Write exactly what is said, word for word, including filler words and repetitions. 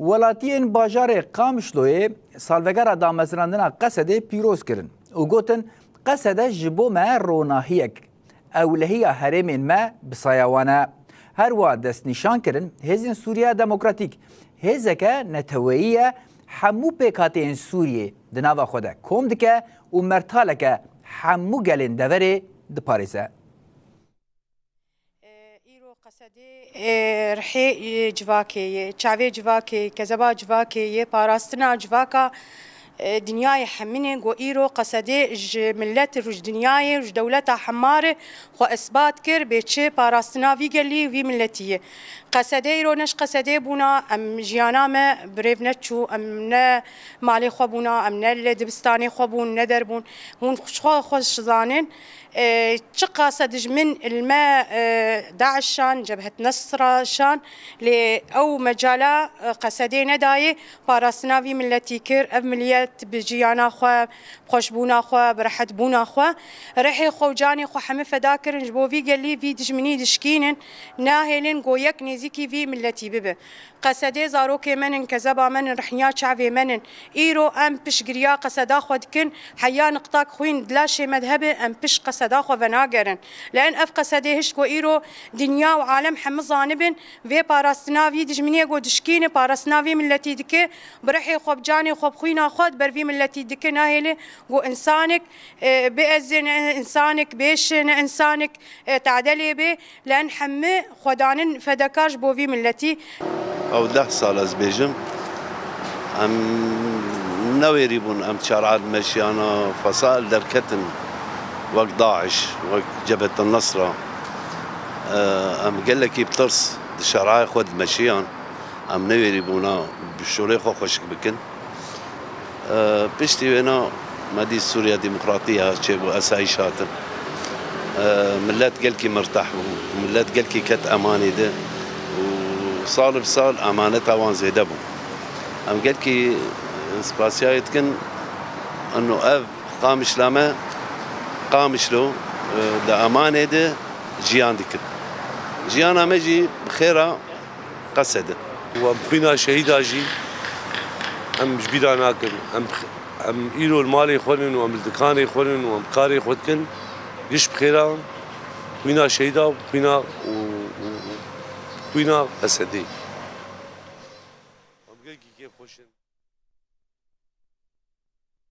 Welatiyên bajarê Qamişloyê salvegera damezrandina Qesedê pîroz kirin û gotin, Qesede ji bo me ronahiyek, ewlehiya herêmên me bi saya wan e. Her wiha destnîşan kirin, Hêzên Sûriya Demokratîk hêzeke neteweyî ye, hemû pêkhateyên Sûriyê di nava xwe de kom dike û mertaleke hemû gelên deverê diparêze. Îro Qesedê, e, rihê, e, civakê ye, çavê civakê, kezeba civakê ye, parastina civaka, e, dinyayê hemîn e. Go îro Qesedê ji milet û ji dinyayê û ji dewleta hemar e xwe isbat kir, bê çi parastina vî gelî û vî miletî ye. Qesedê îro ne ji Qesedê bûna, em jiyana me bi rêv neçû, em ne malê xwe bûna, em ne li dibistanê xwe bûn, ne derbûn. Hûn xwe, xwe şizanin. E, çiqasa dijmin li me, e, DAIŞan, Cebhet Nesra şan, lê ew mecala, e, Qesedê nedayê, parastina vî miletî kir. Ev miliyet bi jiyana xwe, bi xweşbûna xwe, bi rehetbûna xwe, rihê xwe û canê xwe hemî feda kirin ji bo vî gelî, vî dijminî dişkînin, nahêlin go yek nêzîkî vî miletî bibe. Qesedê zarokê me nin, kezeba me nin, rihniya çavê me nin. Îro em piştgiriya qeseda xwe dikin, heya niqtak xwîn di laşê me de hebe, em pişt qeseda xwe venagerin. Lê ev Qesedê hişt ku îro dinya û alem hemî zanibin, vê parastina vî dijminê ku dişkîne, parastina vî miletî dike, bi rihê xwe, bi canê xwe, bi xwîna xwe di ber vî miletî dike, nahêle ku însanek, e, bê ezê ne însanek, bê şi ne însanek, e, tadele bê. Li en hemî xwedanin fedekar ji bo vî miletî. Ew deh sal ez bêjim, em newêrî bûn, em çar erd meşiyana fesail derketin, wek DAIŞ, wek Cebhet Nesra. Em gelekî bi tirs di şerayê xwe dimeşiyan, em newêrî bûna bi şolê xwe xweşik bikin. E, piştî wêna me dî Sûriya Demokratî ya çêbû, esayîş hatin. E, millet gelkî mirteh bû, millet gelkî ket emanê de û sal bi sal emaneta wan zêde bû. Em gelkî spasiyayê dikin, ino ev Qamişla me, Qamişlo, e, di emanê de jiyan dikin. Jiyana me jî bi xêra Qesede. Û em xwîna şehîda jî em ji bîra nakin. Em, em îro li malê xwe nin û em li dikanê xwe nin û em karê xwe dikin. Giş bi xêra xwîna şehîda û xwîna, û, û, û xwîna Qesedê.